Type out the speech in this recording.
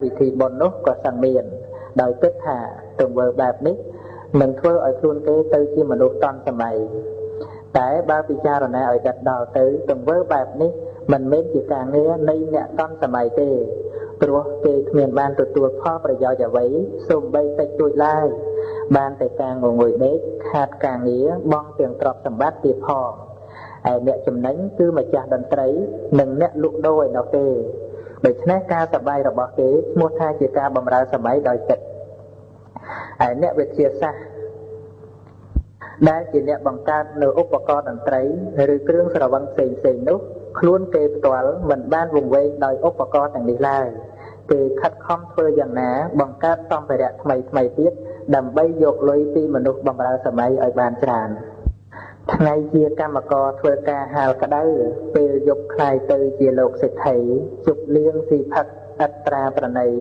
វិធីបុណ្យនោះក៏សឹងមានដោយគិតថាទង្វើបែបនេះនឹងធ្វើឲ្យខ្លួនគេទៅជាមនុស្សតាន់សម័យតែបើពិចារណាឲ្យដិតដល់ទៅទង្វើបែបនេះមិនមែនជាការងារនៃអ្នកតាន់សម័យទេព្រោះគេគ្មានបានទទួលផលប្រយោជន៍អ្វីសូម្បីតិចតួចឡើយបានតែការងងុយដេកខាតការងារបង់ទាំងទ្រព្យសម្បត្តិទៀតផងឯអ្នកចំណេញគឺម្ចាស់តន្ត្រីនិងអ្នកលក់ដូរឯណោះទេដូច្នេះការសប្បាយរបស់គេឈ្មោះថាជាការបម្រើសម័យដោយចិត្តឯអ្នកវិទ្យាសាស្ត្រដែលជាអ្នកបង្កើតនៅឧបករណ៍តន្ត្រីឬគ្រឿងស្រវឹងផ្សេងផ្សេងនោះខ្លួនគេផ្ទាល់មិនបានវង្វេងដោយឧបករណ៍ទាំងនេះឡើយគេខិតខំធ្វើយ៉ាងណាបង្កើតសម្ភារៈថ្មីថ្មីទៀតដើម្បីយកលុយពីមនុស្សបម្រើសម័យឲ្យបានច្រើនថ្ងៃជាកម្មករធ្វើការហាលក្តៅពេលយប់คล้ายទៅជាលោកសេដ្ឋីជប់លៀងស៊ីផឹកអត្រាប្រណី